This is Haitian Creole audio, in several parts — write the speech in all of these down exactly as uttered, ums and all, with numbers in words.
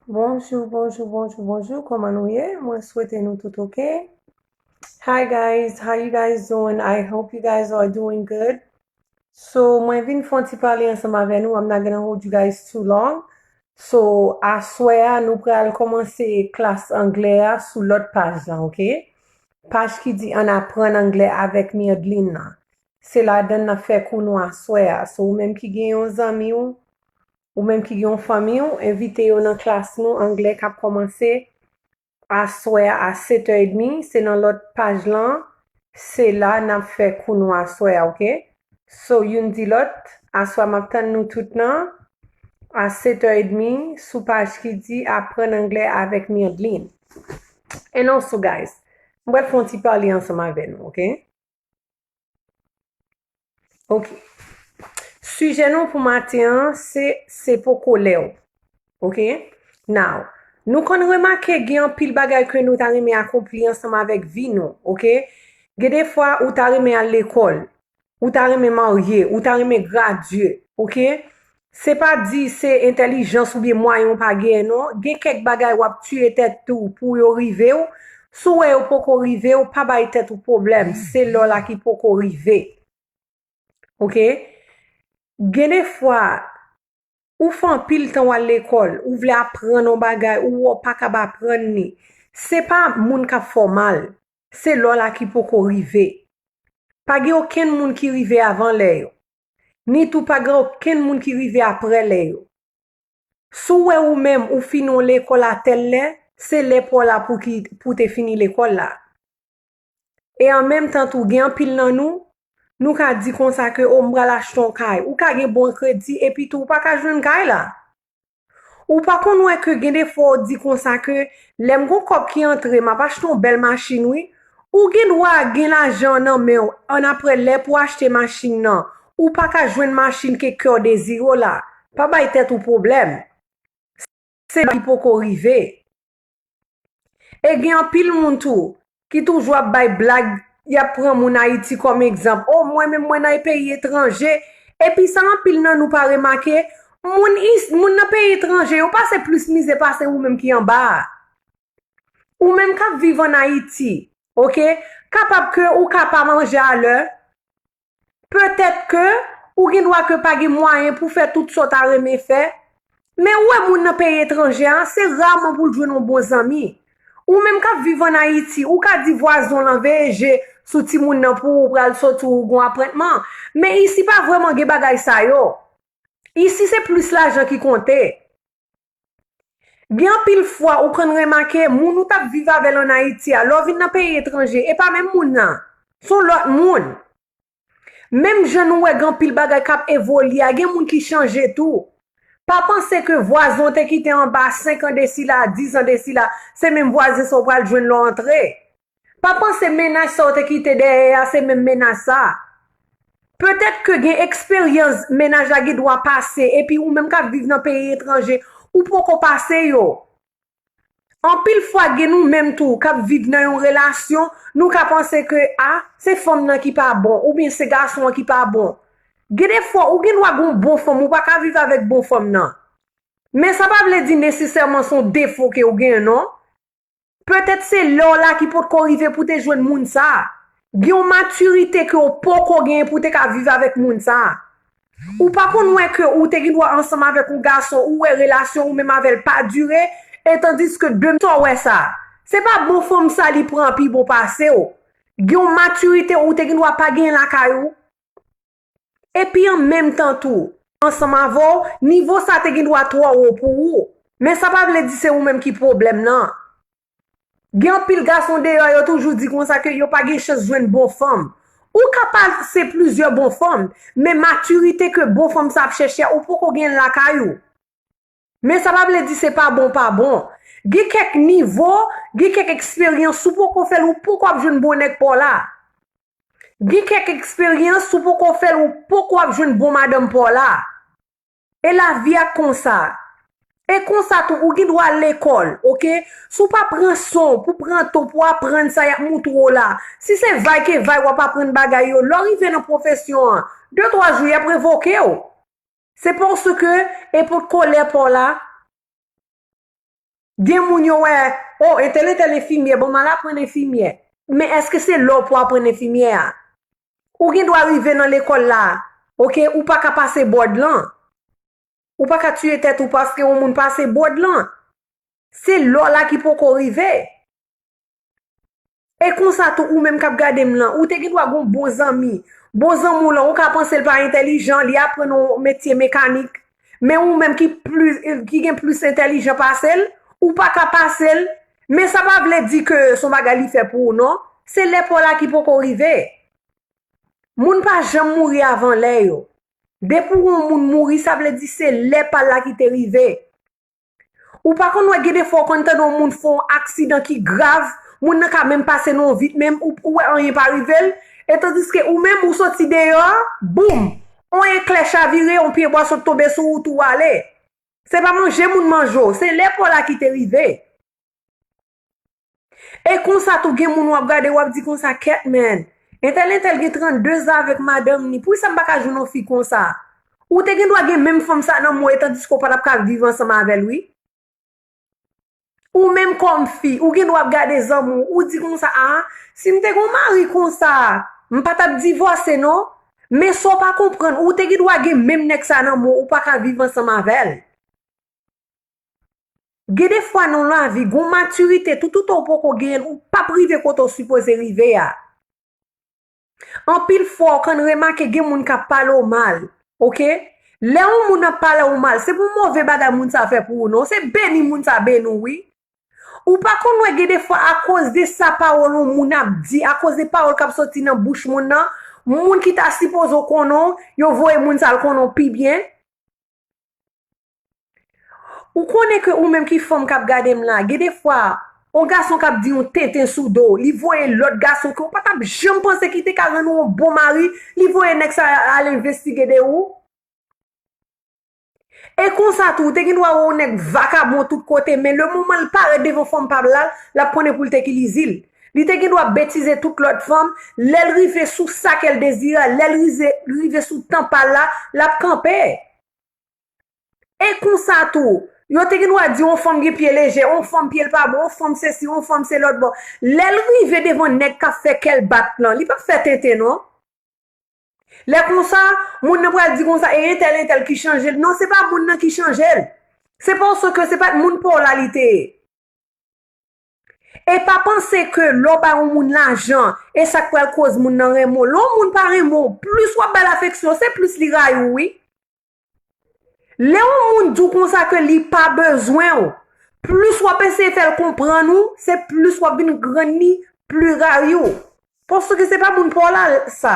Bonjou, bonjou, bonjou, bonjou. Kòman nou ye? Mwen swete nou tout oke. Hi guys, how you guys doing? I hope you guys are doing good. So, mwen vin fè yon ti pale ansanm avè nou. I'm not gonna hold you guys too long. So, aswè a, nou pral kòmanse klas anglè a sou lòt paj la, oke? Paj ki di Ann aprann anglè avèk Mirdline nan. Se ladan n ap fè kou nou aswè a. So, ou menm ki gen yon zanmi w, ou menm ki gen yon fanmi w, envite yo nan klas nou anglè k ap kòmanse aswè a a sèt è edmi. Se nan lòt paj lan, se la n ap fè kou nou aswè a, oke? So, youn di lòt, aswè a m ap tann nou tout nan a sèt è edmi sou paj ki di Aprann anglè avèk Mirdline. And also, guys, m pral fè yon ti pale ansanm avè nou, oke? Ok. Sijè nou pou maten an, se, se poko lè w. Ok? Now, nou konn remake gen anpil bagay ke nou ta renmen akonpli ansanm avèk vi nou, ok? Gen de fwa ou ta renmen al lekòl, ou ta renmen marye, ou ta renmen gradye, ok? Se pa di se entèlijans oubyen mwayen ou pa genyen non. Gen kèk bagay w ap tiye tèt ou pou yo rive w. Si w wè yo poko rive w, pa bay tèt ou pwoblèm. Se lè w la ki poko rive. Ok? Gen de fwa, ou fè anpil tan w al lekòl, ou vle aprann yon bagay, ou wè w pa kab aprann li. Se pa moun k ap fè w mal. Se lè w la ki poko rive. Pa gen okenn moun ki rive avan lè yo. Ni tou pa gen okenn moun ki rive aprè lè yo. Si w wè ou menm ou fini yon lekòl a tèl lè, se lè pa w la pou ki, pou te fini lekòl la. E an menm tan tou, gen anpil nan nou, nou ka di konsa ke, o, m pral achte yon kay. Ou ka gen bon kredi, epi tou, ou pa ka jwenn kay la. Ou pa konn wè ke gen de fwa w di konsa ke, lè m gon kòb ki antre, m ap achte yon bèl machin, wi. Ou gen dwa gen lajan nan men w, ann aprè lè pou w achte machin nan, ou pa ka jwenn machin ke kè w dezire w la. Pa bay tèt ou pwoblèm. Se ki poko rive. E gen anpil moun tou ki toujou ap bay blag, y ap pran moun Ayiti kòm egzanp. O, mwen menm mwen nan peyi etranje. Epi sa anpil nan nou pa remake, moun is-, moun nan peyi etranje yo pase plis mizè pase ou menm ki anba a. Ou menm k ap viv ann Ayiti, ok? Kapab ke ou ka pa manje alè, petèt ke ou gen dwa ke pa gen mwayen pou fè tout sa w ta renmen fè, men ou wè moun nan peyi etranje a, se raman pou l jwenn yon bon zanmi. Ou menm k ap viv ann Ayiti, ou ka di vwazen w lan veye je sou timoun nan pou ou pral soti ou gon apwentman. Men isi pa vrèman gen bagay sa yo. Isi se plis lajan ki konte. Gen anpil fwa ou konn remake moun ou t ap viv avè l ann Ayiti a, lè w vin nan peyi etranje, e pa menm moun nan. Se yon lòt moun. Menm jan nou wè gen anpil bagay k ap evolye a, gen moun ki chanje tou. Pa panse ke vwazen w te kite anba senk an de sila, dis an de sila, se menm vwazen sa w pral jwenn lè w antre. Pa panse mennaj sa w te kite dèyè a, se menm mennaj sa. Petèt ke gen eksperyans mennaj la gen dwa pase, epi ou menm k ap viv nan peyi etranje, ou poko pase yo. Anpil fwa gen nou menm tou k ap viv nan yon relasyon, nou ka panse ke, a, se fanm nan ki pa bon, oubyen se gason an ki pa bon. Gen de fwa, ou gen dwa gen yon bon fanm, ou pa ka viv avèk bon fanm nan. Men sa pa vle di nesesèman se yon defo ke ou genyen, non. Petèt se lè w la ki potko rive pou te jwenn moun sa a. Gen yon matirite ke w poko genyen pou te ka viv avèk moun sa a. Ou pa konn wè ke ou te gen dwa ansanm avèk yon gason, ou wè relasyon ou menm avè l pa dire, e tandiske demen sa w wè sa, se pa bon fanm sa li pran pi bon pase w. Gen yon matirite ou te gen dwa pa genyen lakay ou. Epi an menm tan tou, ansanm avè w, nivo sa te gen dwa twò wo pou ou. Men sa pa vle di se ou menm ki pwoblèm nan. Gen anpil gason deyò yo toujou di konsa ke yo pa gen chans jwenn bon fanm. Ou ka pase plizyè bon fanm, men matirite ke bon fanm sa ap chèche a, ou poko genyen l lakay ou. Men sa pa vle di se pa bon, pa bon. Gen kèk nivo, gen kèk eksperyans, si w poko fè l, ou poko ap jwenn bon nèg pa w la. Gen kèk eksperyans, si w poko fè l, ou poko ap jwenn bon madanm pa w la. E lavi a konsa. E konsa tou, ou gen dwa al lekòl, oke? Si w pa pran san w pou pran tan w pou aprann sa y ap montre w la, si se vay ke vay w ap aprann bagay yo, lè w rive nan pwofesyon an, de twa jou y ap revoke w. Se paske e potko lè pa w la. Gen moun yo wè, o, entèl, entèl enfimyè, bon, m al aprann enfimyè. Men èske se lè w pou aprann enfimyè a? Ou gen dwa rive nan lekòl la, oke, ou pa ka pase bòd lan. Ou pa ka tiye tèt ou paske yon moun pase bòd lan. Se lè w la ki poko rive. E konsa tou, ou menm k ap gade m lan, ou te gen dwa gen yon bon zanmi. Bon zanmi w lan, ou ka panse l pa entèlijan, li aprann yon metye mekanik. Men ou menm ki plis, ki gen plis entèlijan pase l, ou pa ka pase l. Men sa pa vle di ke se yon bagay li fè pou ou, non. Se lè pa w la ki poko rive. Moun pa janm mouri avan lè yo. Depi yon moun mouri, sa vle di se lè pa l la ki te rive. Ou pa konn wè gen de fwa w konn tande yon moun fè yon aksidan ki grav, moun nan ka menm pase nan yon vit menm, ou, ou wè anyen pa rive l, e tandiske ou menm ou soti deyò, boum! Yon eklè chavire, yon pyebwa sot tonbe sou ou tou w ale. Se pa manje moun manje w, se lè pa w la ki te rive. E konsa tou gen moun w ap gade, w ap di konsa, kèt, men, entèl, entèl gen trannde zan avèk madanm ni, poukisa m pa ka jwenn yon fi konsa? Ou te gen dwa gen menm fanm sa nan men w, e tandiske w pa t ap ka viv ansanm avè l, wi. Ou menm kòm fi, ou gen dwa ap gade zanmi w, ou di konsa, a, si m te gen yon mari konsa, m pa t ap divòse, non. Men sa w pa konprann, ou te gen dwa gen menm nèg sa nan men w, ou pa ka viv ansanm avè l. Gen de fwa nan lavi, gon matirite, tout, tout ou poko genyen l, ou p ap rive kote w sipoze rive a. Anpil fwa, w konn remake gen moun k ap pale w mal, oke? Lè yon moun ap pale w mal, se pou move bagay moun sa fè pou ou, non. Se beni moun sa beni w, wi. Ou pa konn wè gen de fwa, akoz de sa pawòl yon moun ap di, akoz de pawòl k ap soti nan bouch moun nan, moun ki ta sipoze w konnen w, yo voye moun sa al konnen w pi byen. Ou konnen ke ou menm ki fanm k ap gade m la, gen de fwa, yon gason k ap di yon tenten sou do w, li voye lòt gason ke w pa t ap janm panse ki te ka rann ou yon bon mari, li voye nèg sa al envestige de ou. E konsa tou, ou te gen dwa wè yon nèg vakabon tout kote, men lemoman l parèt devan fanm pa l la, l ap konnen pou l te ki li zil. Li te gen dwa betize tout lòt fanm, lè l rive sou sa ke l dezire a, lè l rize, rive sou tan pa l la, l ap kanpe. E konsa tou, yo te gen dwa di yon fanm gen pye leje, yon fanm pye l pa bon, yon fanm sesi, yon fanm se lòt bò. Lè l rive devan nèg k ap fè kè l bat lan, li p ap fè tenten non. Lè konsa, moun nan pral di konsa, e entèl, entèl ki chanje l. Non, se pa moun nan ki chanje l. Se paske se pa t moun pa w la li te ye. E pa panse ke lè w bay yon moun lajan, e sa k pral koz moun nan renmen w. Lè yon moun pa renmen w, plis w ap ba l afeksyon, se plis li rayi w, wi. Lè yon moun di w konsa ke li pa bezwen w, plis w ap eseye fè l konprann ou, se plis w ap vin rann li pli rayi w. Paske se pa moun pa w la sa.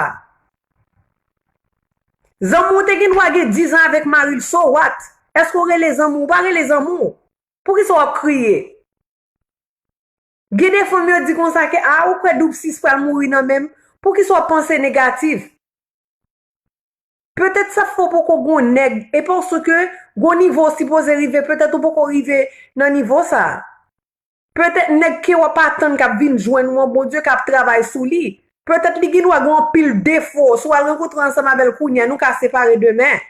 Zanmi w te gen dwa gen diz an avèk mari l, so what? Èske w rele zanmi w? Ou pa rele zanmi w. Poukisa w ap kriye? Gen de fanm yo di konsa ke, a, ou kwè Doub Sis pral mouri nan men m? Poukisa w ap panse negatif? Petèt sa fè w poko gon nèg, e paske gon nivo w sipoze rive, petèt ou poko rive nan nivo sa. Petèt nèg ke w ap atann k ap vin jwenn ou an, Bondye k ap travay sou li. Petèt li gen dwa gen anpil defo. Si w al rankontre ansanm avè l kounye a, nou ka separe demen.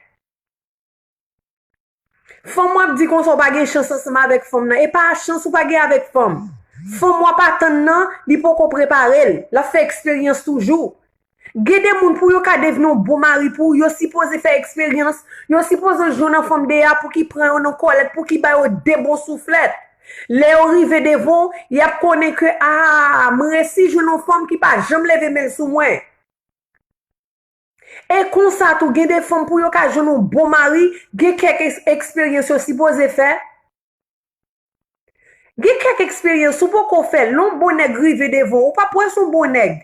Fanm w ap di konsa w pa gen chans ansanm avèk fanm nan. E pa chans ou pa gen avèk fanm. Fanm w ap atann nan, li poko prepare l. L ap fè eksperyans toujou. Gen de moun pou yo ka devni yon bon mari pou ou, yo sipoze fè eksperyans, yo sipoze jwenn yon fanm deyò pou ki pran yo nan kòlèt, pou ki ba yo de bon souflèt. Lè yo rive devan w, y ap konnen ke, a, m resi jwenn yon fanm ki pa janm leve men l sou mwen. E konsa tou, gen de fanm pou yo ka jwenn yon bon mari, gen kèk eks-, eksperyans yo sipoze fè. Gen kèk eksperyans ou poko fè, lè yon bon nèg rive devan w, ou p ap wè se yon bon nèg.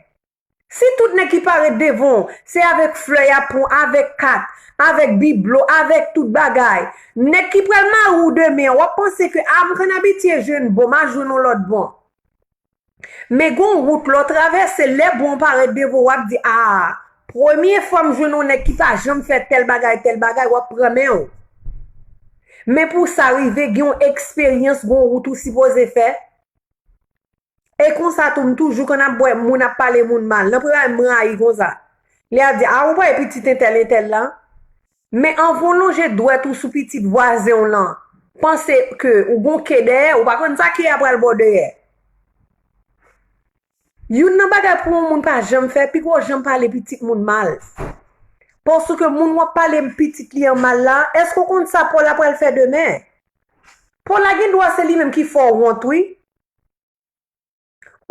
Si tout nèg ki parèt devan w, se avèk flè y ap pran, avèk kat, avèk biblo, avèk tout bagay, nèg ki pral mari w demen an, w ap panse ke, a, m konn abitye jwenn bon, m a jwenn yon lòt bon. Men gon wout lè w travèse, lè bon parèt devan w, w ap di, a, premye fwa m jwenn yon nèg ki pa janm fè tèl bagay, tèl bagay, w ap pran men w. Men pou sa rive, gen yon eksperyans, gon wout ou sipoze fè. E konsa tou, m toujou konn ap wè moun ap pale moun mal. Nan premye bagay, m rayi konsa. Li ap di, a, ou pa wè pitit entèl, entèl la? Men anvan w lonje dwèt ou sou pitit vwazen w lan, panse ke ou gon ke dèyè, ou pa konn sa ke a pral ba w dèyè. Youn nan bagay pou yon moun pa janm fè, piko janm pale pitit moun mal. Paske moun w ap pale pitit li an mal la, èske w konn sa Paula pral fè demen? Paula gen dwa se li menm ki fè w wont, wi.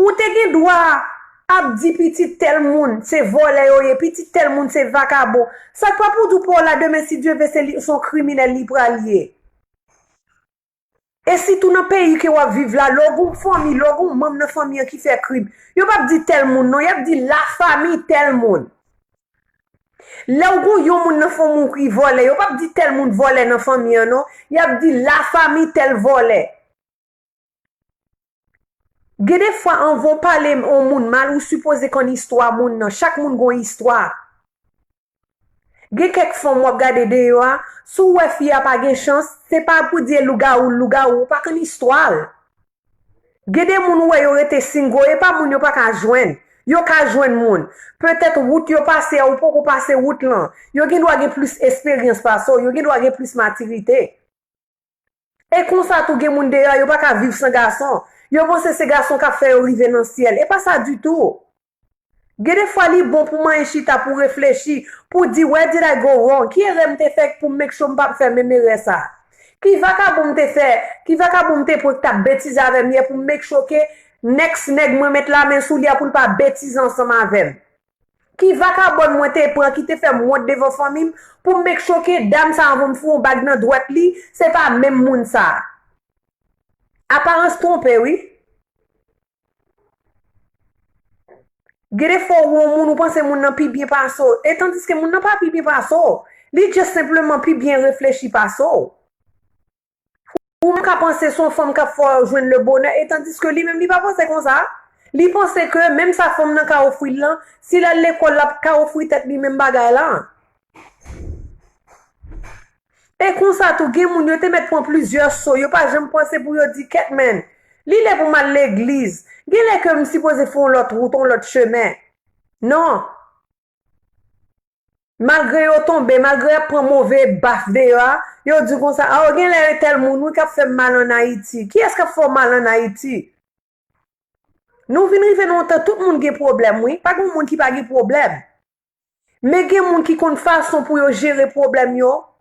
Ou te gen dwa ap di pitit tèl moun se vòlè yo ye, pitit tèl moun se vakabon. Sa k pa pou di w Paula demen, si Dye ve, se li, se yon kriminèl li pral ye. E sitou nan peyi ke w ap viv la, lè w gon fanmi, lè w gon manm nan fanmi an ki fè krim, yo p ap di tèl moun non, y ap di lafanmi tèl moun. Lè w gon yon moun nan fanmi w ki vòlè, yo p ap di tèl moun vòlè nan fanmi an non, y ap di lafanmi tèl vòlè. Gen defwa anvan w pale yon moun mal, ou sipoze konn istwa moun nan. Chak moun gon istwa. Gen kèk fanm w ap gade deyò a, si w wè fi a pa gen chans, se pa pou di e lougawou l lougawou, ou pa konn istwa l. Gen de moun ou wè yo rete single, e pa moun yo pa ka jwenn. Yo ka jwenn moun. Petèt wout yo pase a, ou poko pase wout lan. Yo gen dwa gen plis esperyans pase w, yo gen dwa gen plis matirite. E konsa tou gen moun deyò, yo pa ka viv san gason. Yo panse se gason k ap fè yo rive nan syèl. E pa sa ditou. Gen defwa li bon pou manyen chita, pou reflechi, pou di, "Where did I go wrong? Ki erè m te fè pou m make sure m pa fè menm erè sa? Ki vakabon m te fè? Ki vakabon m te pran k t ap betize avè m yè pou m make sure ke next nèg mwen met lamen sou li a pou l pa betize ansanm avè m?" Ki vakabòn mwen te pran ki te fè m wont devan fanmi m pou m make sure ke dam sa anvan m foure yon bag nan dwèt li, se pa menm moun sa. Aparans twonpe wi. Gen de fwa ou wè yon moun ou panse moun nan pi byen pase w, e tandiske moun nan pa pi byen pase w. Li just senpleman pi byen reflechi pase w. Ou menm ka panse se yon fanm k ap fè w jwenn le bonè, e tandiske li menm li pa panse konsa. Li panse ke menm sa fanm nan ka ofri l lan, si l al lekòl l ap ka ofri tèt li menm bagay la. E konsa tou, gen moun yo te mèt pran plizyè so, yo pa janm panse pou yo di, "Kèt men, li lè pou m al legliz. Gen lè ke m sipoze fè yon lòt wout, yon lòt chemen." Non. Malgre yo tonbe, malgre y ap pran move baf deyò a, yo di konsa, "A, gen lè e tèl moun wi k ap fè m mal ann Ayiti." Kiyès k ap fè w mal ann Ayiti? Nou vin rive nan yon tan, tout moun gen pwoblèm wi. Pa gen moun ki pa gen pwoblèm. Men gen moun ki konn fason pou yo jere pwoblèm yo.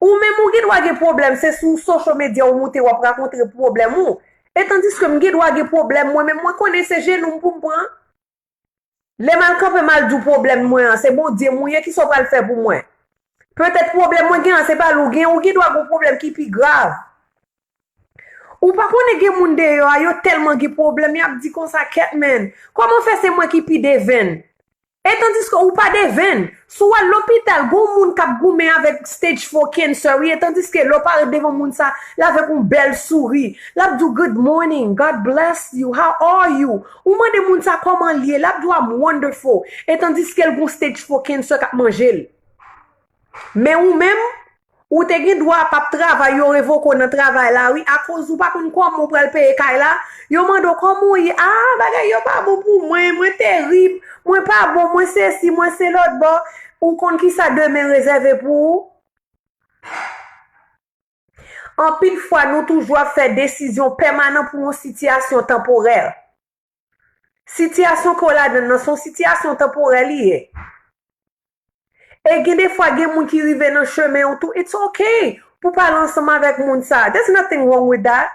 Ou menm ou gen dwa gen pwoblèm, se sou social media ou moute w ap rakontre pwoblèm ou. E tandiske m gen dwa gen pwoblèm mwen menm, mwen konnen se jenou m pou m pran. Lè m al kanpe m al di w pwoblèm mwen an, se Bondye m ou ye, kisa w pral fè pou mwen? Petèt pwoblèm mwen gen an, se pa l ou gen, ou gen dwa gen yon pwoblèm ki pi grav. Ou pa konnen gen moun deyò a, yo tèlman gen pwoblèm, y ap di konsa, "Kèt men, kòman fè se mwen ki pi devenn?" E tandiske ou pa devenn. Si w al lopital, gon moun k ap goumen avèk stage four cancer, wi, e tandiske lè w parèt devan moun sa, l avèk yon bèl souri, l ap di w, "Good morning, God bless you, how are you?" Ou mande moun sa kòman l ye, l ap di w, "I'm wonderful." E tandiske l gon stage four cancer k ap manje l. Men ou menm, ou te gen dwa p ap travay, yo revoke w nan travay la, wi, akoz ou pa konn kòman w pral peye kay la. Yo mande w kòman w ye, "Ah, bagay yo pa bon pou mwen, mwen terib, mwen pa bon, mwen sesi, mwen se lòt bò." Ou konn kisa demen rezève pou ou? Anpil fwa, nou toujou ap fè desizyon pèmanan pou yon sitiyasyon tanporè. Sitiyasyon ke w ladan nan, se yon sitiyasyon tanporè li ye. E gen de fwa, gen moun ki rive nan chemen w tou, it's okay pou pale ansanm avèk moun sa. There's nothing wrong with that.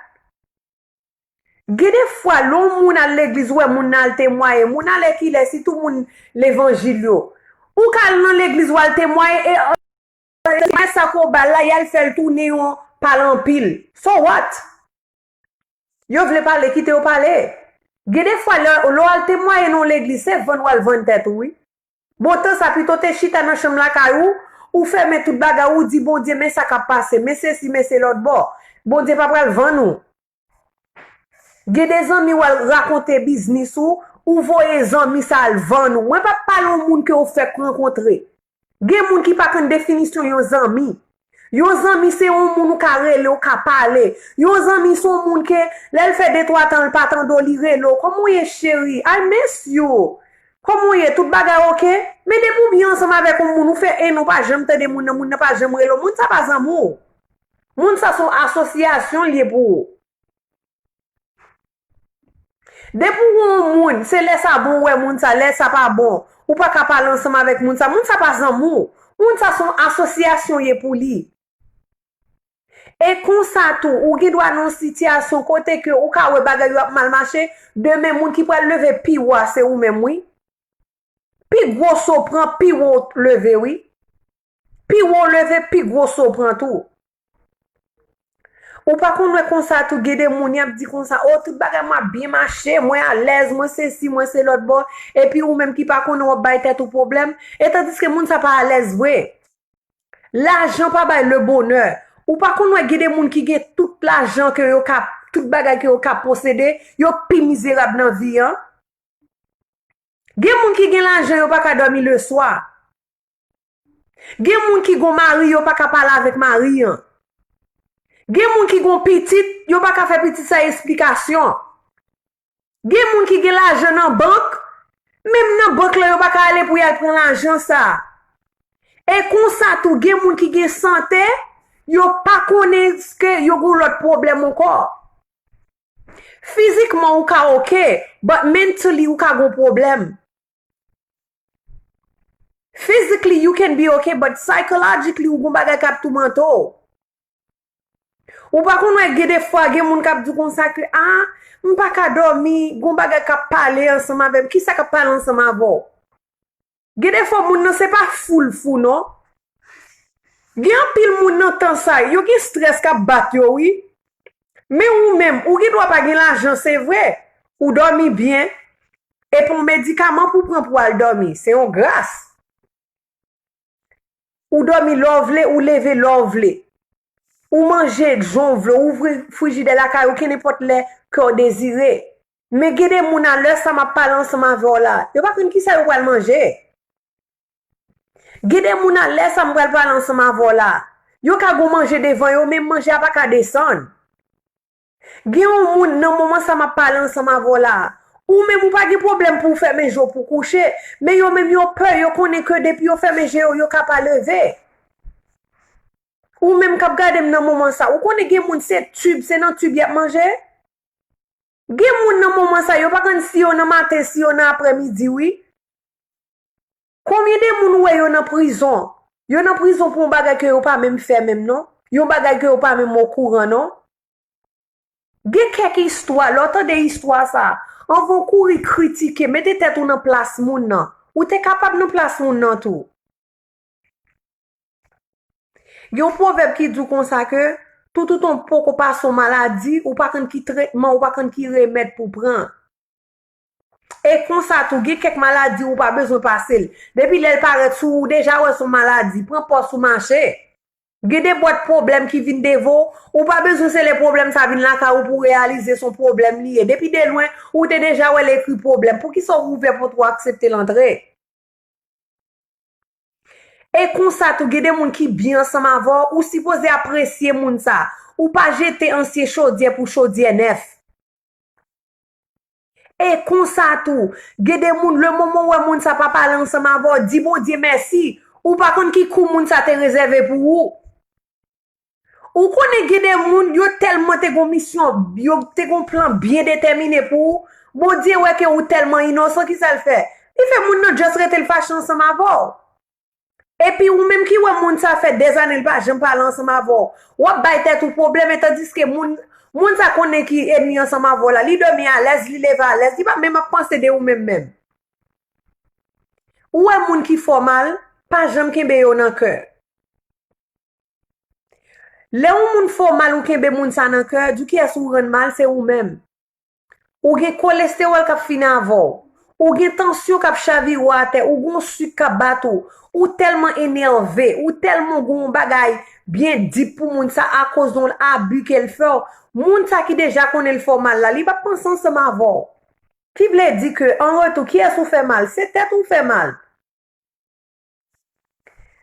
Gen de fwa, lè yon moun al legliz, ou wè moun nan al temwaye, moun alèkilè, sitou moun levanjil yo. Ou ka al nan legliz, ou al temwaye, e, e, temwayaj sa ke w ba l la, y al fè l tounen yon pale anpil. So what? Yo vle pale, kite yo pale. Gen de fwa, lè, lè w al temwaye nan yon legliz, se vann w al vann tèt ou, wi. Bon, tan sa, pito w te chita nan chanm lakay ou, ou fèmen tout bagay, ou di Bondye, "Men sa k ap pase, men sesi, men se lòt bò." Bondye pa pral vann ou. Gen de zanmi w al rakonte biznis ou, ou voye zanmi sa al vann ou. Mwen p ap pale yon moun ke w fèk rankontre. Gen moun ki pa konn definisyon yon zanmi. Yon zanmi se yon moun ou ka rele, ou ka pale. Yon zanmi se yon moun ke, lè l fè de twa tan l pa tande w, li rele w. "Kòman w ye, cheri? I miss you. Kòman w ye? Tout bagay oke?" Men depi w byen ansanm avèk yon moun, ou fè en an ou pa janm tande moun nan, moun nan pa janm rele w, moun sa pa zanmi w. Moun sa se yon asosyasyon l ye pou ou. Depi w wè yon moun, se lè sa bon ou wè moun sa, lè sa pa bon, ou pa ka pale ansanm avèk moun sa. Moun sa pa zanmi w. Moun sa se yon asosyasyon ye pou li. E konsa tou, ou gen dwa nan yon sitiyasyon kote ke ou ka wè bagay yo ap mal mache, demen moun ki pral leve pi wo a se ou menm wi. Pi gwo so pran, pi wo leve wi. Pi wo leve, pi gwo so pran tou. Ou pa konn wè konsa tou, gen de moun y ap di konsa, o, tout bagay mwen ap byen mache, mwen alèz, mwen sesi, mwen se lòt bò, epi ou menm ki pa konnen w ap bay tèt ou pwoblèm, e tandiske moun sa pa alèz vre. Lajan pa bay le bonè. Ou pa konn wè gen de moun ki gen tout lajan ke yo ka, tout bagay ke yo ka posede, yo pi mizerab nan vi an. Gen moun ki gen lajan, yo pa ka dòmi leswa. Gen moun ki gon mari, yo pa ka pale avèk mari an. Gen moun ki gon pitit, yo pa ka fè pitit sa esplikasyon. Gen moun ki gen lajan nan bank, menm nan bank la, yo pa ka ale pou y al pran lajan sa. E konsa tou, gen moun ki gen sante, yo pa konnen ke yo gon lòt pwoblèm ankò. Fizikman, ou ka oke, but mentally, ou ka gon pwoblèm. Physically, you can be okay, but psychologically, ou gon bagay k ap toumante w. Ou pa konn wè gen de fwa, gen moun k ap di w konsa ke, a, m pa ka dòmi, gon bagay k ap pale ansanm avè m. Kisa k ap pale ansanm avè w? Gen de fwa moun nan se pa fou l fou non. Gen anpil moun nan tan sa, yo gen strès k ap bat yo wi. Men ou menm, ou gen dwa pa gen lajan, se vre. Ou dòmi byen, e pa yon medikaman pou w pran pou w al dòmi. Se yon gras. Ou dòmi lè w vle, ou leve lè w vle. Ou manje jan w vle, ou ouvri frijidè lakay ou kenenpòt lè ke w dezire. Men gen de moun a lè sa m ap pale ansanm avè w la, yo pa konn kisa yo pral manje. Gen de moun a lè sa m pral pale ansanm avè w la, yo ka gon manje devan yo, men manje a pa ka desann. Gen yon moun nan moman sa m ap pale ansanm avè w la, ou menm ou pa gen pwoblèm pou w fèmen je w pou w kouche, men yo menm yo pè, yo konnen ke depi yo fèmen je yo, yo ka pa leve. Ou menm k ap gade m nan moman sa, ou konnen gen moun se tib, se nan tib y ap manje? Gen moun nan moman sa, yo pa konn si yo nan maten, si yo nan aprèmidi wi. Konbyen de moun ou wè yo nan prizon? Yo nan prizon pou yon bagay ke yo pa menm fè menm non. Yon bagay ke yo pa menm okouran non. Gen kèk istwa, lè w tande istwa sa, anvan w kouri kritike, mete tèt ou nan plas moun nan. Ou te kapab nan plas moun nan tou. Gen yon pwovèb ki di w konsa ke, toutotan w poko pase yon maladi, ou pa konn ki tretman, ou pa konn ki remèd pou w pran. E konsa tou, gen kèk maladi ou pa bezwen pase l. Depi lè l parèt sou ou, ou deja wè se yon maladi. Pran pòz ou mache. Gen de bwat pwoblèm ki vin devan w, ou pa bezwen se lè pwoblèm sa vin lakay ou pou w reyalize se yon pwoblèm li ye. Depi de lwen, ou te deja wè l ekri pwoblèm. Poukisa w ouvè pòt ou aksepte l antre? E konsa tou, gen de moun ki byen ansanm avè w, ou sipoze apresye moun sa. Ou pa jete ansyen chodyè pou chodyè nèf. E konsa tou, gen de moun, lemoman w wè moun sa pa pale ansanm avè w, di Bondye mèsi. Ou pa konn ki kou moun sa te rezève pou ou. Ou konnen gen de moun, yo tèlman te gon misyon, yo te gon plan byen detèmine pou ou. Bondye wè ke ou tèlman inosan, kisa l fè? Li fè moun nan just rete l fache ansanm avè w. Epi ou menm ki wè moun sa fè dèzane l pa janm pale ansanm avè w, w ap bay tèt ou pwoblèm, e tandiske moun, moun sa konnen ki ènmi ansanm avè w la, li dòmi alèz, li leve alèz, li pa menm ap panse de ou menm menm. Ou wè moun ki fè w mal, pa janm kenbe yo nan kè. Lè yon moun fè w mal, ou kenbe moun sa nan kè, di kiyès ou rann mal, se ou menm. Ou gen kolestewòl k ap fini avè w. Ou gen tansyon k ap chavire w atè. Ou gen yon sik k ap bat ou. Ou tèlman enève. Ou tèlman gen yon bagay byen dip pou moun sa akoz yon abi ke l fè w. Moun sa ki deja konnen l fè w mal la, li p ap panse ansanm avè w. Ki vle di ke, an retou, kiyès ou fè mal? Se tèt ou fè mal.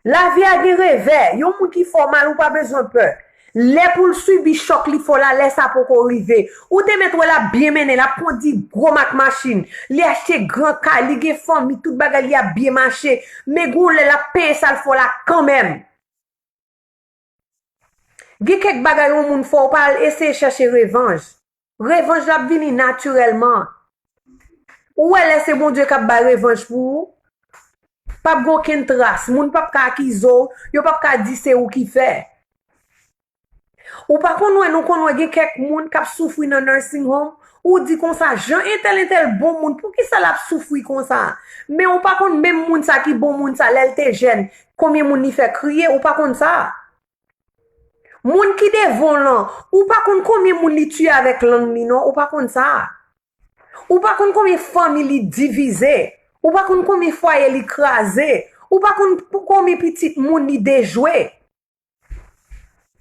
Lavi a gen revè. Yon moun ki fè w mal, ou pa bezwen pè. Lè pou l sibi chòk li fè w la, lè sa poko rive. Ou te mèt wè l ap byen mennen, l ap kondi gwo mak machin. Li achte gran kay, li gen fanmi, tout bagay li ap byen mache. Men gon lè l ap peye sa l fè w la kanmenm. Gen kèk bagay yon moun fè w, pa al eseye chèche revanj. Revanj la ap vini natirèlman. Ou wè lè se Bondye k ap bay revanj pou ou, p ap gen okenn tras. Moun p ap ka akize w, yo p ap ka di se ou ki fè. Ou pa konn wè, nou konn wè gen kèk moun k ap soufri nan nursing home, ou di konsa, "Jan entèl, entèl bon moun, poukisa l ap soufri konsa?" Men ou pa konn menm moun sa ki bon moun sa, lè l te jèn, konbyen moun li fè kriye, ou pa konn sa. Moun ki devan w lan, ou pa konn konbyen moun li tiye avèk lang li non, ou pa konn sa. Ou pa konn konbyen fanmi li divize, ou pa konn konbyen fwaye li kraze, ou pa konn konbyen pitit moun li dejwe.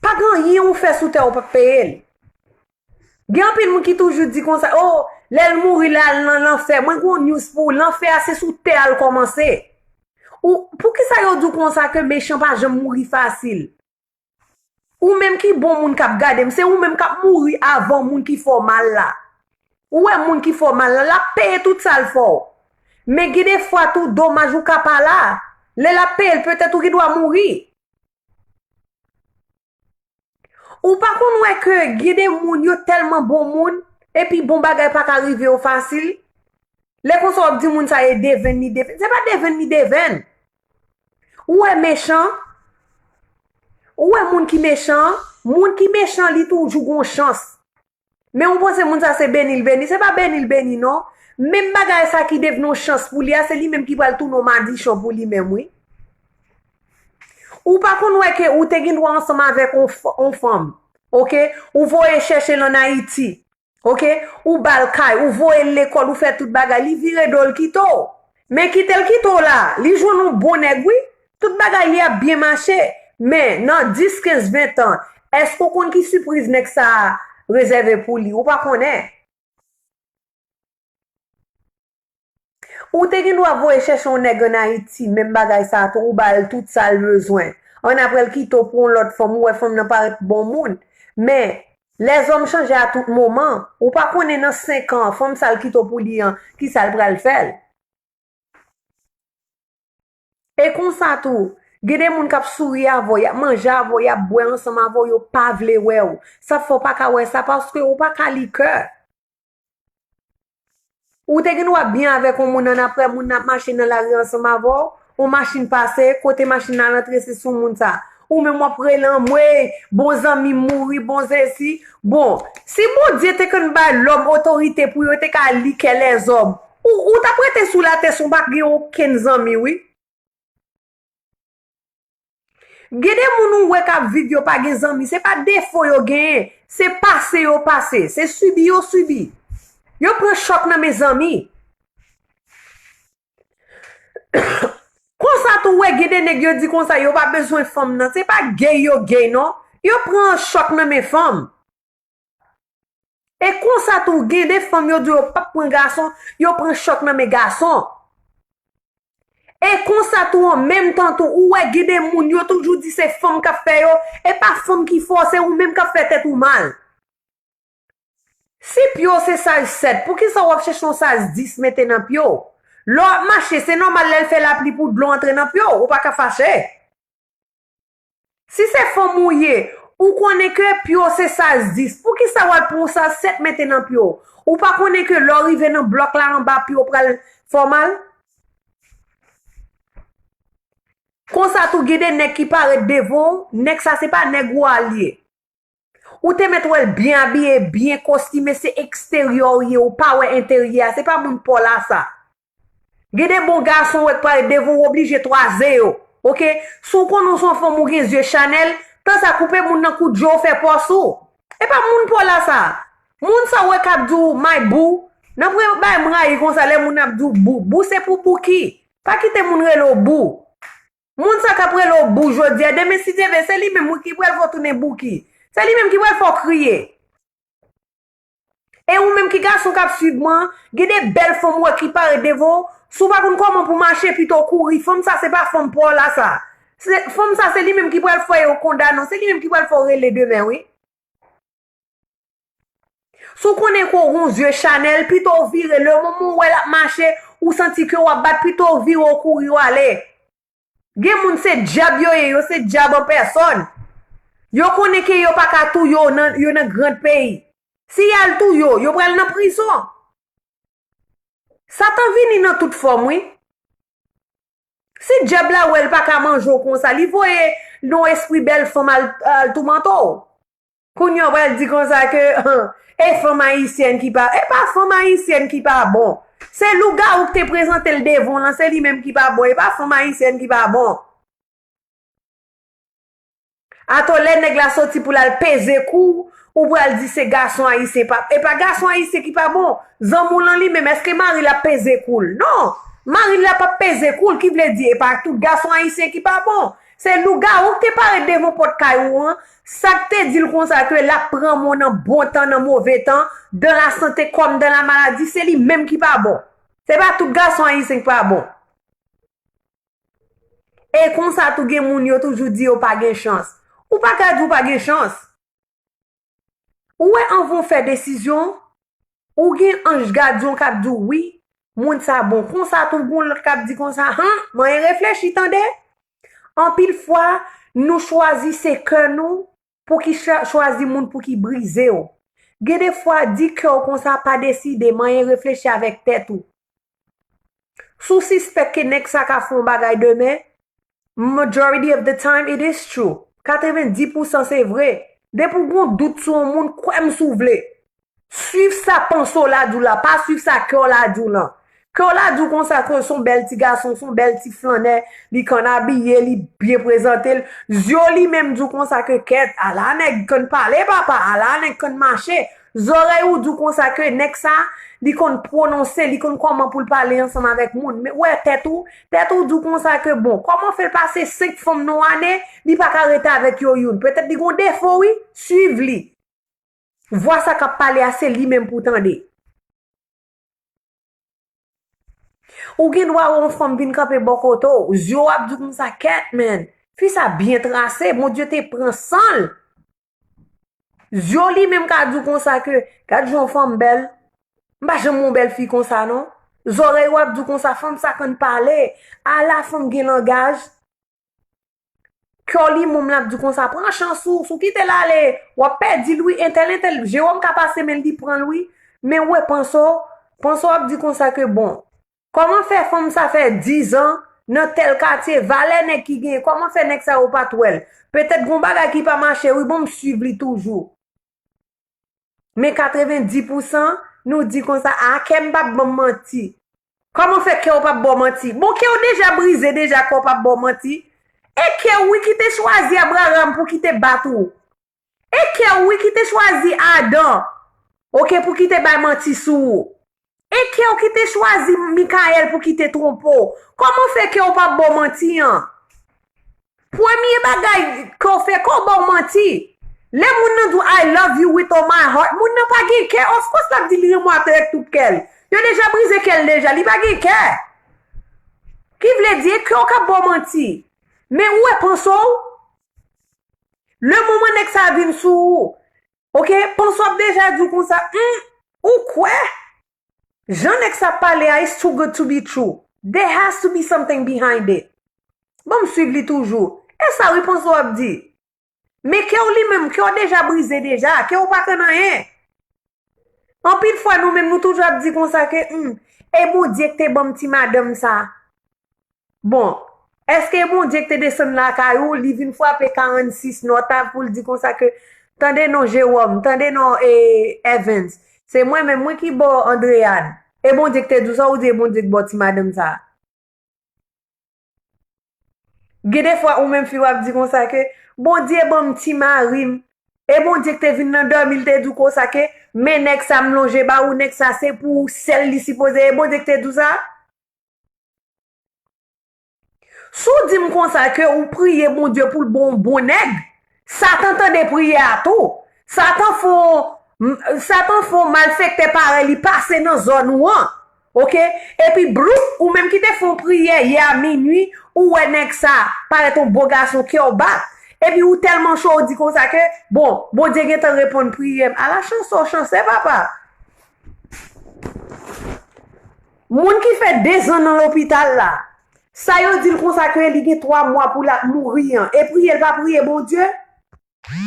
Pa gen anyen ou fè sou tè ou p ap peye l. Gen anpil moun ki toujou di konsa, "O, lè l mouri la, l nan lanfè." Mwen gen yon news pou ou, lanfè a se sou tè a l kòmanse. Ou, poukisa yo di w konsa ke mechan pa janm mouri fasil? Ou menm ki bon moun k ap gade m, se ou menm k ap mouri avan moun ki fè w mal la. Ou wè moun ki fè w mal la, l ap peye tout sa l fè w. Men gen de fwa tou, domaj ou ka pa la. Lè l ap peye l, petèt ou gen dwa mouri. Ou pa konn wè ke gen de moun yo tèlman bon moun, epi bon bagay pa ka rive yo fasil? Lè konsa w ap di moun sa e devenn li devenn. Se pa devenn li devenn. Ou wè mechan? Ou wè moun ki mechan? Moun ki mechan, li toujou gon chans. Men ou panse moun sa se beni l beni? Se pa beni l beni non. Menm bagay sa ki devni yon chans pou li a, se li menm ki pral tounen yon madichon pou li menm, wi. Ou pa konn wè ke ou te gen dwa ansanm avèk yon f-, yon fanm, oke? Ou voye chèche l ann Ayiti, oke? Ou ba l kay, ou voye l lekòl, ou fè tout bagay, li vire do l kite w. Men kite l kite w la, li jwenn yon bon nèg, wi. Tout bagay li ap byen mache. Men nan dis, kenz, ven tan, èske w konn ki sipriz nèg sa a rezève pou li? Ou pa konnen. Ou te gen dwa voye chèche yon nèg ann Ayiti, menm bagay sa a tou, ou ba l tout sa l bezwen. Annapre l kite w pou yon lòt fanm, ou wè fanm nan parèt bon moun. Men, lèzòm chanje a tout moman. Ou pa konnen nan senk an, fanm sa l kite w pou li an, kisa l pral fè l? E konsa tou, gen de moun k ap souri avè w, y ap manje avè w, y ap bwè ansanm avè w, yo pa vle wè w. Sa fè w pa ka wè sa, paske ou pa ka li kè. Ou te gen dwa byen avèk yon moun, annapre moun nan ap mache nan lari ansanm avè w, yon machin pase, kote machin nan al antre, se sou moun sa. Ou menm w ap rele anmwey, bon zanmi m mouri, bon sesi. Bon, si Bondye te konn bay lòm otorite pou yo te ka li kè lèzòm, ou, ou t ap rete sou latè san w pa gen okenn zanmi, wi. Gen de moun ou wè k ap viv, yo pa gen zanmi, se pa defo yo genyen, se pase yo pase, se sibi yo sibi. Yo pran chòk nan men zanmi. Konsa tou, ou wè gen de nèg yo di konsa, yo pa bezwen fanm nan, se pa gay yo gay non, yo pran chòk nan men fanm. E konsa tou, gen de fanm yo di yo p ap pran gason, yo pran chòk nan men gason. E konsa tou, an menm tan tou, ou wè gen de moun yo toujou di se fanm k ap fè yo, e pa fanm ki fè w, se ou menm k ap fè tèt ou mal. Si pye w se saj sèt, poukisa w ap chèche yon saj dis mete nan pye w? Lè w ap mache, se nòmal lè l fè lapli pou dlo antre nan pye w, ou pa ka fache. Si se fanm ou ye, ou konnen ke pye w se saj dis, poukisa w al pran yon saj sèt mete nan pye w? Ou pa konnen ke lè w rive nan blòk la anba, pye w pral fè w mal? Konsa tou, gen de nèg ki parèt devan w, nèg sa se pa nèg ou a l ye. Ou te mèt wè l byen abiye, byen kostime, se eksteryè w ye, ou pa wè enteryè a, se pa moun pa w la sa. Gen de bon gason w wè k parèt devan w, w oblije twaze yo, oke? Si w konnen w se yon fanm ou gen zye chanèl, tan sa koupe moun nan kout je w fè pòs ou. E pa moun pa w la sa. Moun sa w wè k ap di w my boo, nan premye bagay m rayi konsa lè moun ap di w boo. Boo se pou Bouki. Pa kite moun rele w boo. Moun sa k ap rele w boo jodi a, demen si Dye vle, se li menm wi ki pral fè w tounen Bouki. Se li menm ki pral fè w kriye. E ou menm ki gason k ap swiv mwen, gen de bèl fanm ou wè ki parèt devan w, si w pa konn kòman pou mache, pito w kouri, fanm sa se pa fanm pa w la sa. Se, fanm sa se li menm ki pral fè yo kondane w, se li menm ki pral fè w rele demen wi. Si w konnen ke w gon zye chanèl, pito w vire, lemoman w wè l ap mache, ou santi ke w ap bat, pito w vire w kouri w ale. Gen moun se dyab yo ye, yo se dyab an pèsòn. Yo konnen ke yo pa ka touye w nan, yo nan grand peyi. Si y al touye w, yo pral nan prizon. Satan vini nan tout fòm, wi. Si dyab la wè l pa ka manje w konsa, li voye yon espri bèl fanm al, al toumante w. Kounye a w pral di konsa ke e fanm ayisyèn ki pa, e pa fanm ayisyèn ki pa bon. Se lougawou ki te prezante l devan w lan, se li menm ki pa bon, e pa fanm ayisyèn ki pa bon. Atò lè nèg la soti pou l al peze kou, ou pral di se gason ayisyen pa, e pa gason ayisyen ki pa bon. Zanmi w lan li menm, èske mari l ap peze kou l? Non, mari l la p ap peze kou l, ki vle di e pa tout gason ayisyen ki pa bon. Se lougawou ki te parèt devan pòt kay ou an, sa k te di l konsa ke l ap pran mwen nan bon tan, nan move tan, dans la santé comme dans la maladie, se li menm ki pa bon. Se pa tout gason ayisyen ki pa bon. E konsa tou gen moun yo toujou di yo pa gen chans. Ou pa ka di w pa gen chans. Ou wè anvan w fè desizyon, ou gen anj gadyon k ap di w wi, moun sa bon. Konsa tou gon lòt k ap di konsa, han, manyen reflechi tande. Anpil fwa, nou chwazi se kè nou pou ki cha- chwazi moun pou ki brize w. Gen de fwa, di kè w konsa pa deside, manyen reflechi avèk tèt ou. Si w sispèk ke nèg sa ka fè yon bagay demen, majority of the time it is true. Katrevenndis pousan se vre. Depi w gon dout sou yon moun, kwè m si w vle. Swiv sa panse w la di w la, pa swiv sa kè w la di w lan. Kè w la di w konsa ke se yon bèl ti gason, se yon bèl ti flannè, li konn abiye, li byen prezante l. Zye w li menm di w konsa ke kèt, ala nèg konn pale papa, ala nèg konn mache. Zòrèy ou di w konsa ke nèg sa, li konn pwononse, li konn kòman pou l pale ansanm avèk moun. Men wè tèt ou, tèt ou di w konsa ke bon, kòman fè l pase senk fanm nan yon ane, li pa ka rete avèk yo youn. Petèt li gon defo wi, swiv li. Vwa sa k ap pale a se li menm pou w tande. Ou gen dwa wè yon fanm vin kanpe bò kote w, zye w ap di w konsa kèt men, fi sa byen trase, Bondye te pran san l. Zye w li menm ka di w konsa ke, gad jan yon fanm bèl, m pa janm wè yon bèl fi konsa non. Zòrèy w ap di w konsa, fanm sa konn pale, ala fanm gen langaj. Kè w li menm l ap di w konsa, pran chans ou, si w kite l ale, w ap pèdi l wi, entèl, entèl, Jewòm ka pase men l li pran l wi. Men w wè panse w, panse w ap di konsa ke bon, kòman fè fanm sa fè dizan nan tèl katye, valè nèg ki genyen, kòman fè nèg sa yo pa t wè l? Petèt gon bagay ki pa mache wi, bon m swiv li toujou. Men katrevenndis pousan nou di konsa, a kè m p ap ban m manti. Kòman fè kè w p ap ba w manti? Bon, kè w deja brize deja, kè w p ap ba w manti. E kè w wi ki te chwazi Abraram pou ki te bat ou. E kè w wi ki te chwazi Adan, oke, pou ki te bay manti sou ou. E kè w ki te chwazi Mikayèl pou ki te twonpe w. Kòman fè kè w p ap ba w manti an? Premye bagay kè w fè, kè w ba w manti. Lè moun nan di w I love you with all my heart, moun nan pa gen kè, of course l ap di li renmen w avèk tout kè l. Yo deja brize kè l deja, li pa gen kè. Ki vle di e kè w k ap ba w manti. Men ou wè panse w, le moman nèg sa vin sou ou, oke, panse w ap deja di w konsa, hmm, ou kwè? Jan nèg sa ap pale a, it's too good to be true. There has to be something behind it. Bon, m swiv li toujou. E sa wi panse w ap di. Men kè w li menm, kè w deja brize deja, kè w pa konn anyen. Anpil fwa nou menm nou toujou ap di konsa ke, hmm, e Bondye k te ban m ti madanm sa. Bon, èske Bondye k te desann lakay ou, li vin frape karannsis nòtav pou l di konsa ke, tande non Jewòm, tande non e, Evans, se mwen menm wi ki ba w Andréane. E Bondye k te di w sa, ou di e Bondye k ba w ti madanm sa. Gen de fwa ou menm fi w ap di konsa ke, Bondye ban m ti mari m. E Bondye k te vin nan dòmi l te di w konsa ke, men nèg sa m lonje ba ou, nèg sa se pou ou sèl li sipoze, e Bondye k te di w sa? Si w di m konsa ke ou priye Bondye pou l ba w yon bon nèg, Satan tande priyè a tou. Satan fè yon, Satan fè yon malfektè parèy li pase nan zòn ou an. Oke? Epi bloup, ou menm ki te fè yon priyè yè a minui, ou wè nèg sa parèt yon bo gason, kè w bat. Epi ou tèlman cho, ou di konsa ke, bon, Bondye gentan reponn priyè m. Ala chans w chanse, papa. Moun ki fè dezan nan lopital la, sa yo di l konsa ke li gen twa mwa pou l ap mouri an, e priye l pa priye Bondye?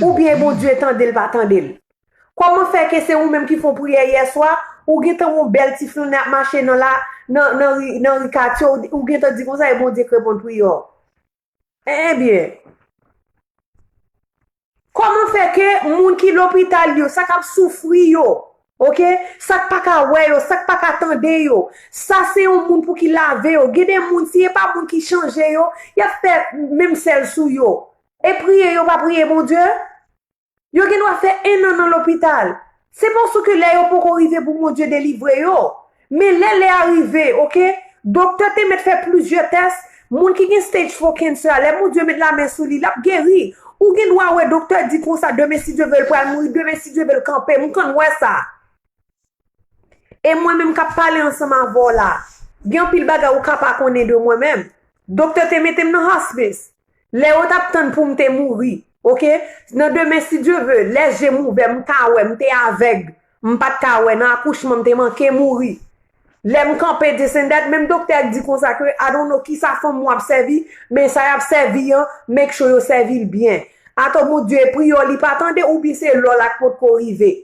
Oubyen Bondye tande l pa tande l? Kòman fè ke se ou menm ki fè yon priyè yè swa, ou gentan wè yon bèl ti flannè ap mache nan la, nan, nan ri, nan ri katye, ou, ou gentan di konsa e Bondye k reponn priyè w? Ebyen, kòman fè ke moun ki lopital yo, sa k ap soufri yo, oke, sa k pa ka wè yo, sa k pa ka tande yo, sa se yon moun pou ki lave yo. Gen de moun, si e pa moun ki chanje yo, y ap fè menm sèl sou yo. E priye yo pa priye Bondye? Yo gen dwa fè ennan nan lopital. Se paske lè yo poko rive pou Bondye delivre yo. Men lè lè a rive, oke, doktè te mèt fè plizyè tès, moun ki gen stage four cancer a, lè Bondye mèt lamen sou li, l ap geri. Ou gen dwa wè doktè di konsa, demen si Dye vle l pral mouri, demen si Dye vle l kanpe, m konn wè sa. E mwen menm k ap pale ansanm avè w la, gen anpil bagay ou ka pa konnen de mwen menm. Doktè te mete m nan hospice. Lè yo t ap tann pou m te mouri, oke? Nan demen, si Dye vle, lè je m ouvè, m ka wè, m te avèg, m pa t ka wè, nan akouchman, m te manke mouri. Lè m kanpe, this and that, menm doktè a di konsa ke, I don't know kisa fanm w ap sèvi, men sa y ap sèvi an, make sure yo sèvi l byen. Atò Bondye e priyè w, li pa tande, oubyen se lè w la k potko rive.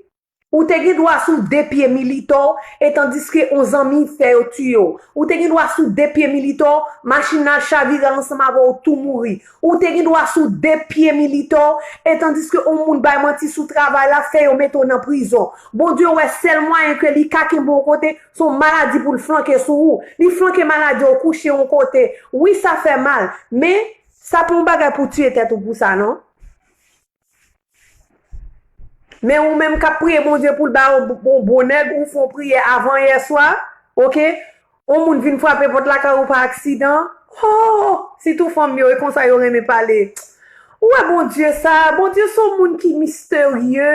Ou te gen dwa sou de pye militè w, e tandiske on zanmi fè yo tiye w. Ou te gen dwa sou de pye militè w, machin nan chavire ansanm avè w, tou mouri. Ou te gen dwa sou de pye militè w, e tandiske on moun bay manti sou travay la, fè yo mete w nan prizon. Bondye wè sèl mwayen ke li ka kenbe w kote, se yon maladi pou l flanke sou ou. Li flanke maladi w, kouche yon kote. Wi, sa fè mal, men sa pa yon bagay pou w tiye tèt ou pou sa, non. Men ou menm k ap priye Bondye pou l ba w bon, bon, bon nèg, ou fè yon priyè avan yè swa, oke? Yon moun vin frape pòt lakay ou pa aksidan. Oh! Sitou fanm yo, e konsa yo renmen pale. Ou wè Bondye sa, Bondye se yon moun ki misterye.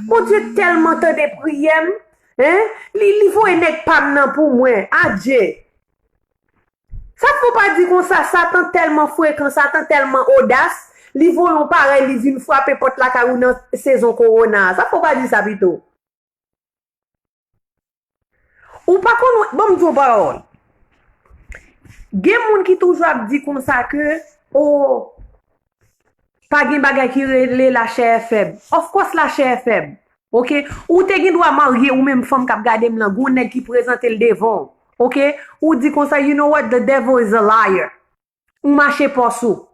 Bondye tèlman tande priyè m, hein? Li, li voye nèg pa m nan pou mwen. Adje! Sa fò pa di konsa, Satan tèlman frekan, Satan tèlman odas, li voye yon parèy, li vin frape pòt lakay ou nan sezon kowona a. Sa fò pa di sa pito? Ou pa konn, ban m di yon pawòl. Gen moun ki toujou ap di konsa ke, o, pa gen bagay ki rele lachè fèb. Of course, lachè fèb. Oke? Ou te gen dwa marye, ou menm fanm k ap gade m lan, gon nèg ki prezante l devan w. Oke? Ou di konsa, you know what, the devil is a liar. Ou mache pòs ou.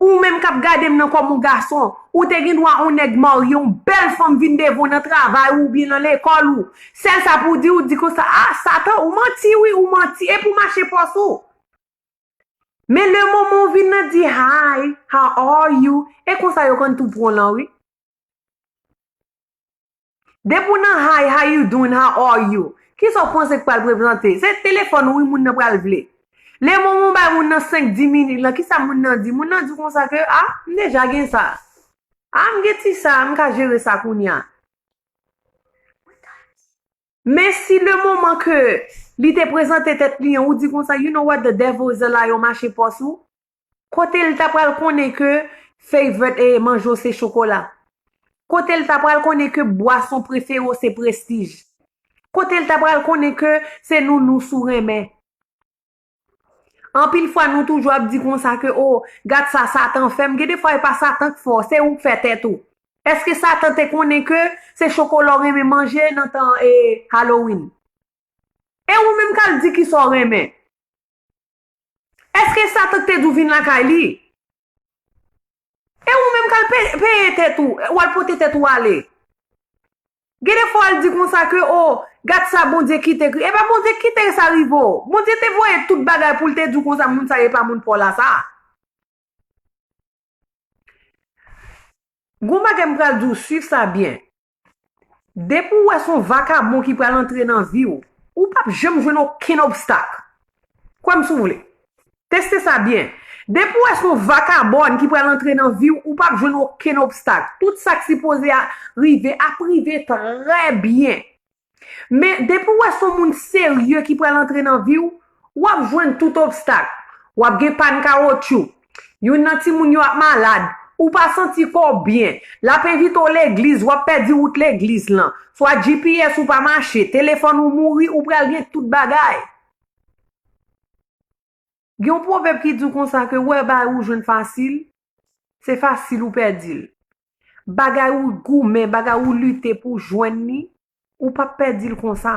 Ou menm k ap gade m nan kòm yon gason, ou te gen dwa yon nèg marye, yon bèl fanm vin devan w nan travay ou oubyen nan lekòl ou. Sèl sa pou w di, ou di konsa, ah, Satan, ou manti wi, ou manti, epi w mache pòs ou. Men le moman w vin nan di, hi, how are you? E konsa yo konn tou pran w lan wi. Depi w nan hi, how you doing, how are you? Kisa w panse k pral prezante? Se telefòn ou wi moun nan pral vle. Le moman w bay moun nan senk, dis minit lan, kisa moun nan di? Moun nan di konsa ke, ah, m deja gen sa. Ah, m gen ti sa, m ka jere sa kounye a. Men si le moman ke li te prezante tèt li an, ou di konsa, you know what, the devil is a liar, ou mache pòs ou, kote l ta pral konnen ke favorite e manje w se chokola? Kote l ta pral konnen ke bwason prefere w se Prestige? Kote l ta pral konnen ke se nounous ou renmen? Anpil fwa nou toujou ap di konsa ke, o, gad sa Satan fè m. Gen de fwa e pa Satan k fè w, se ou k fè tèt ou. Èske Satan te konnen ke se chokola w renmen manje nan tan, e, Halloween? E ou menm k al di kisa w renmen? Èske Satan k te di w vin lakay li? E ou menm k al pe-, peye tèt ou, w al pote tèt ou ale. Gen de fwa w al di konsa ke, o, gad sa Bondye kite, e pa Bondye kite sa rive w. Bondye te voye tout bagay pou l te di w konsa, moun sa yo e pa moun pa w la sa. Gon bagay m pral di w, swiv sa byen. Depi w wè se yon vakabon ki pral antre nan vi w, ou p ap janm jwenn okenn obstak. Kwè m si w vle. Teste sa byen. Depi w wè se yon vakabòn ki pral antre nan vi w, ou p ap jwenn okenn obstak. Tout sa k sipoze a rive ap rive trè byen. Men depi w wè se yon moun serye ki pral antre nan vi w, w ap jwenn tout obstak. W ap gen pàn kawotchou. Youn nan timoun yo ap malad. Ou pa santi kò w byen. L ap envite w legliz, w ap pèdi wout legliz lan. Swa G P S ou pa mache, telefòn ou mouri, ou pral gen tout bagay. Gen yon pwovèb ki di w konsa ke wè bagay ou jwenn fasil, Se fasil ou pèdi l. Bagay ou goumen, bagay ou lite pou w jwenn li, ou p ap pèdi l konsa.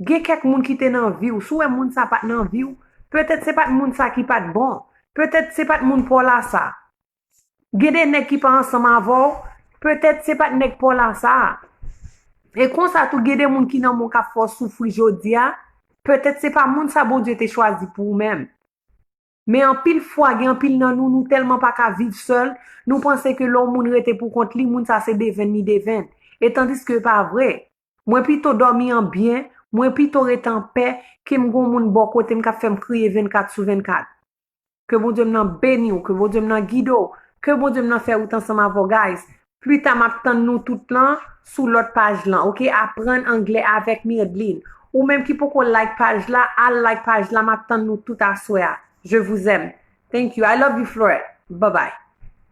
Gen kèk moun ki te nan vi w, si w wè moun sa pa t nan vi w, petèt se pa t moun sa ki pa t bon, petèt se pa t moun pa w la sa. Gen de nèg ki pa ansanm avè w, petèt se pa t nèg pa w la sa. E konsa tou, gen de moun ki nan men w k ap fè w soufri jodi a, petèt se pa moun sa Bondye te chwazi pou ou menm. Men anpil fwa, gen anpil nan nou, nou tèlman pa ka viv sèl, nou panse ke lè yon moun rete pou kont li, moun sa se devenn li devenn. E tandiske pa vre. Mwen pito dòmi an byen, mwen pito rete an pè, ke m gon moun bò kote m k ap fè m kriye vennkat sou vennkat. Ke Bondye m nan beni w, ke Bondye m nan gide w, ke Bondye m nan fè wout ansanm avè w, guys. Plita m ap tann nou tout lan sou lòt paj lan, oke? Aprann anglè avèk Mirdeline. Ou menm ki poko like paj la, al like paj la, m ap tann nou tout aswè a. Je vous aime. Thank you. I love you, Florette. Bye bye.